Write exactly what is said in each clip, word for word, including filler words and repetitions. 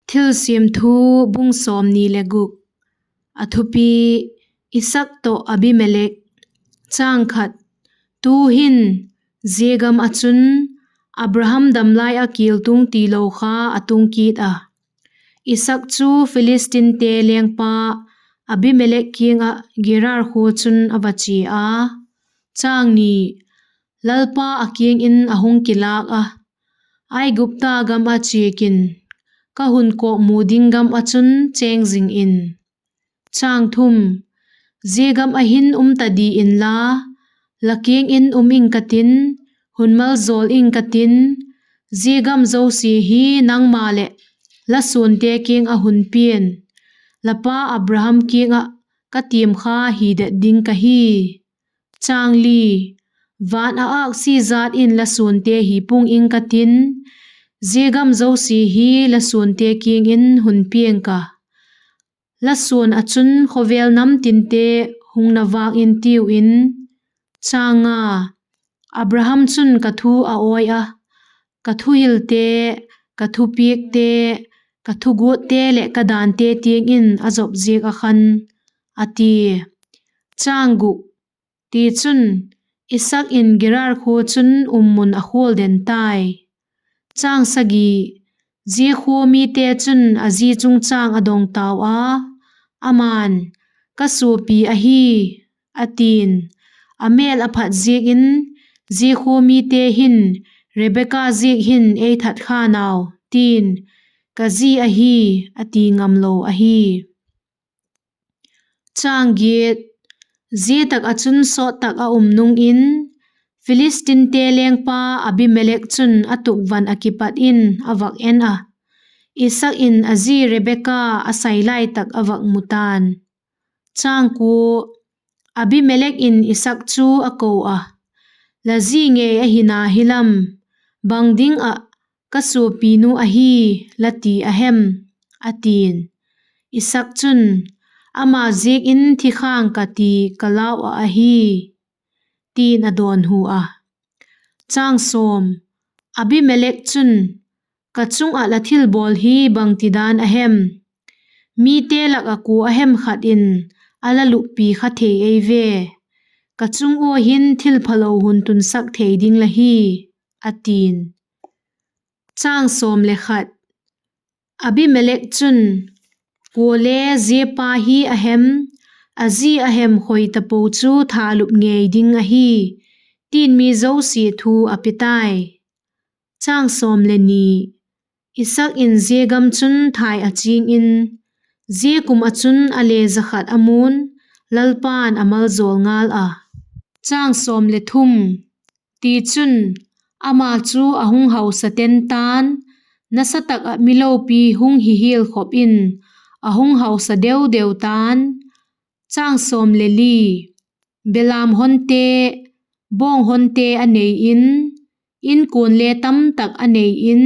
Thilsiam Thu, bung sawmni le guk. A thupi: Isaak tawh Abimelek. Chang khat. Tu'hin zia gam ah chun Abraham damlai ah kial tung tilo kha a tung kit a. Isaak chu Philistinte lengpa Abimelek kiang ah Gerar khua chun a va chia a. Chang ni. Lalpa a kiang in a hung kilâk a, Aigupta gam ah chia kin, ka hun kawkmu ding gam ah chun chêng zing in. Chang thum. Zia gam ah hin um ta di inla, la kiang in um ing ka tin, hun maljawl ing ka tin, zia gam zosia hi nangma leh la suante kiang ah hun pia'n, la pa Abraham kiang ah ka tiam kha hi det ding ka hi. Chang li. Van a âksi jat in la suante hi pung ing ka tin, zia gam zosia hi la suante kiang in hun pia'n ka. La suan ah chun khawvel nam tinte hung na vâk intiu in. Chang nga. Abraham chun ka thu a awi a, ka thuhilte, ka thupiakte, ka thuguatte leh ka dante tiang in a zop ziak ah khan, a tia. Chang guk. Tichun, Isaak in Gerar khua chun um mun a khual den tai. Chang sagi. Zia khua mite chun a zi chungchâng a dong tau a, ama'n, Ka suapi ahi, a ti'n, a mêl a phat ziak in, zia khua mite hin, Rebeka ziak hin ei that kha nau, ti'n, Ka zi ahi, a ti ngamlo ahi. Chang giat. Zia tak ah chun sawt tak a um nung in, Philistinte lengpa Abimelek chun a tukvan ah kipat in a vak en a, Isaak in a zi Rebeka a sai lai tak a vak mu ta'n. Chang kua. Abimelek in Isaak chu a ko a, La zi ngei ahi na hilam, bang ding ah, 'Ka suapinu ahi,' la ti a hem? a ti'n. Isaak chun, Ama ziak in thi khang ka ti ka lau ah ahi, ti'n a dawnhu a. Chang sawm. Abimelek chun, Ka chung ah la thilbawl hi bangtidan a hem? Mite lak ah kua a hem khat in a la luppi kha thei ei ve. Ka chung ua hin thil phalo hun tunsak thei ding la hi, a ti'n. Chang sawm le khat. Abimelek chun, Kuale zia pa hi a hem, a zi a hem khoi tapo chu thalup ngei ding ahi, ti'n mi zosia thu a pe tai. Chang sawm le ni. Isaak in zia gam chun thai a ching in, zia kum ah chun a le za khat a mu'n, Lalpa'n a maljawl ngal a. Chang sawm le thum. Tichun, ama chu a hung hausa ten ta'n, nasa tak ah mi lopi hung hi hial khop in, a hung hausa deu deu ta'n. Chang sawm le li. Belam honte, bawng honte a nei in, inkuan le tamtak a nei in,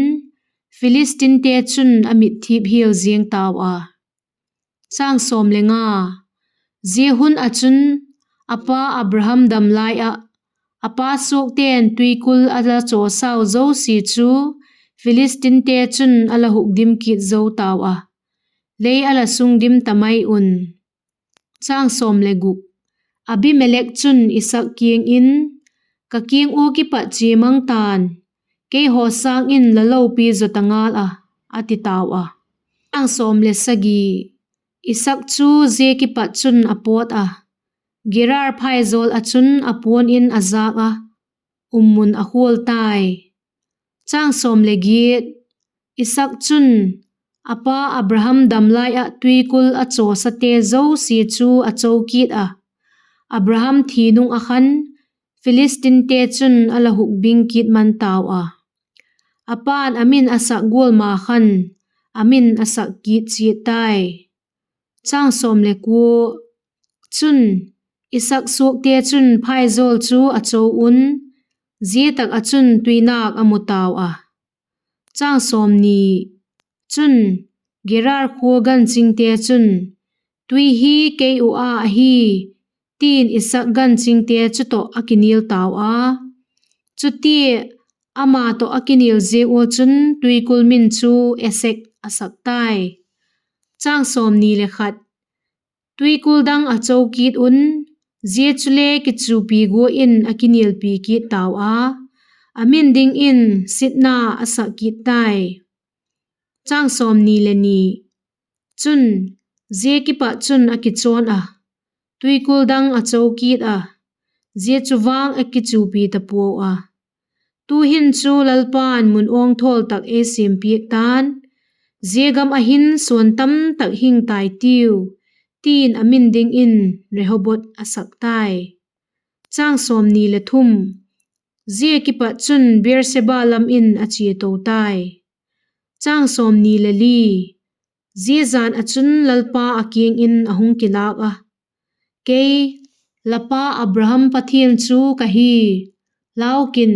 Philistinte chun a mitthip hial ziang tau a. Chang sawm le nga. Zia hun ah chun, a pa Abraham dam lai ah, a pa suakte'n tuikul a la chawsau zosia chu Philistinte chun a la hukdim kit zo tau a, lei a la sungdim ta mai un. Chang sawm le guk. Abimelek chun Isaak kiang in, Ka kiang ua kipat chia mang ta'n, keihaw sâng in la lopi zaw ta ngal a, a ti tau a. Chang sawm le sagi. Isaak chu zia kipat chun a pawt a, Gerar phaizawl ah chun a puan in a jâk a, um mun a khual tai. Chang sawm le giat. Isaak chun a pa Abraham dam lai ah tuikul a chawsate zosia chu a cho kit a, Abraham thi nung ah khan Philistinte chun a la hukbing kit man tau a. A pa'n a min a sak gual ma khan a min a sak kit chiat tai. Chang sawm le kua. Chun, Isaak suakte chun phaizawl chu a cho un, zia tak ah chun tuinâk a mu tau a. Chang sawmni. Chun, Gerar khua ganchingte chun, Tui hi kei u â ahi, ti'n Isaak ganchingte chu tawh a kinial tau a. Chutia ama tawh a kinial ziak ua chun tuikul min chu Esek a sak tai. Tuikul dang a cho kit un, zia chule kichupi gua in a kinialpi kit tau a, a min dingin sitna a sak kit tai. Chun, zia kipat chun a kichawn a, tuikul dang a cho kit a, zia chu vang a kichupi ta puau a. Tu'hin chu Lalpa'n mun awngthawl tak ei siampiak ta'n, zia gam ah hin suan tam tak hing tai tiu, ti'n a min dingin Rehoboth a sak tai. Zia kipat chun Beer-sheba lam in a chia to tai. Zia jan ah chun Lalpa a kiang in a hung kilâk a, Kei, la pa Abraham Pathian chu ka hi; lau kin,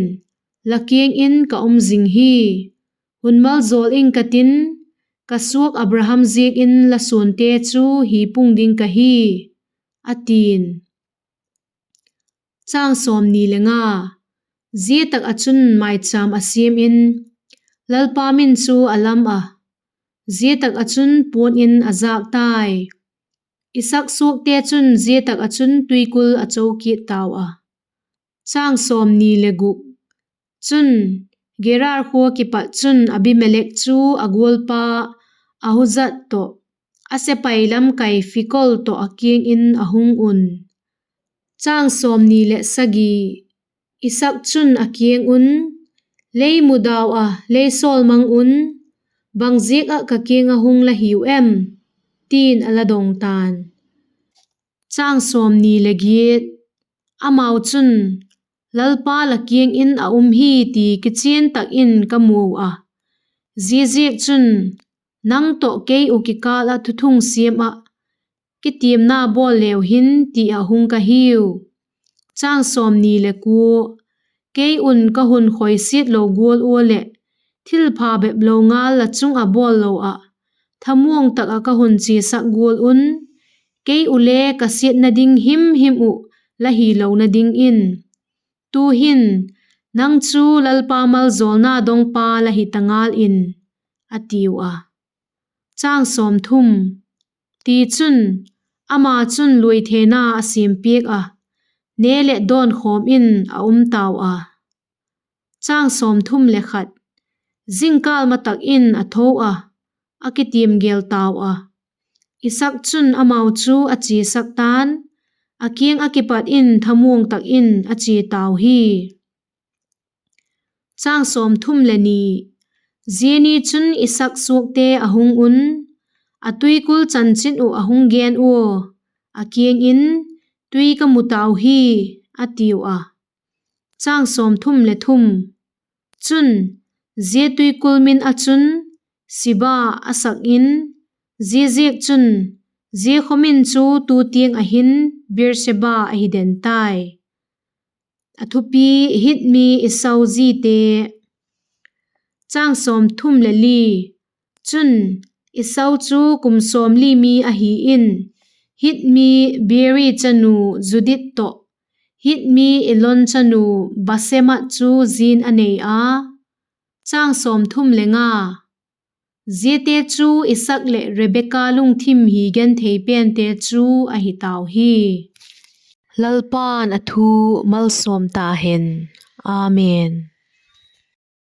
la kiang in ka um zing hi. Hun maljawl ing ka tin, ka suak Abraham ziak in la suante chu hi pung ding ka hi, a ti'n. Zia tak ah chun mâichâm a siam in, Lalpa min chu a lam a, zia tak ah chun puan in a jâk tai. Isaak suakte chun zia tak ah chun tuikul a cho kit tau a. Chun, Gerar khua kipat chun Abimelek chu a gualpa Ahuzzath tawh, a sepai lamkai Fikol tawh a kiang in a hung un. Isaak chun a kiang un, Lei mudau ah lei sawl mang un, bang ziak ah ka kiang ah hung la hiu em? ti'n a la dong ta'n. Amau chun, Lalpa la kiang in a um hi ti kichian tak in ka mu a, ziaziakchun, nang tawh kei uh kikâl ah thuthung siam ah, kitiamna bawl leu hin ti ah hung ka hiu. Kei un ka hun khoisiat lo gual ua leh, thilpha bep lo ngal la chung ah bawl lo ah, thamuang tak ah ka hun chiasak gual un, kei uh le ka siatna ding himhim uh la hilona dingin, tu'hin, nang chu Lalpa maljawlna dongpa la hi ta ngal in, a tiu a. Tichun, ama chun luaithena a siampiak a, ne leh dawnkhawm in a um tau a. Zingkâl ma tak in a tho a, a kitiam gêl tau a, Isaak chun amau chu a chiasak ta'n, a kiang ah kipat in thamuang tak in a chia tau hi. Zia ni chun Isaak suakte a hung un, a tuikul chanchin uh a hung gen ua, a kiang in, Tui ka mu tau hi, a tiu a. Chun, zia tuikul min ah chun Sibmah a sak in, ziaziakchun, zia khaw min chu tu tiang ah hin Beer-sheba ahi den tai. Hit mi Esau zite. Chun, Esau chu kum sawmli mi ahi in, Hit mi Beeri chanu Judith tawh, Hit mi Elon chanu Basemath chu zin a nei a. Ziate chu Isaak leh Rebeka lungthim hi genthei pente chu ahi tau hi. Lalpa'n a thu malsawm ta hen. Amen.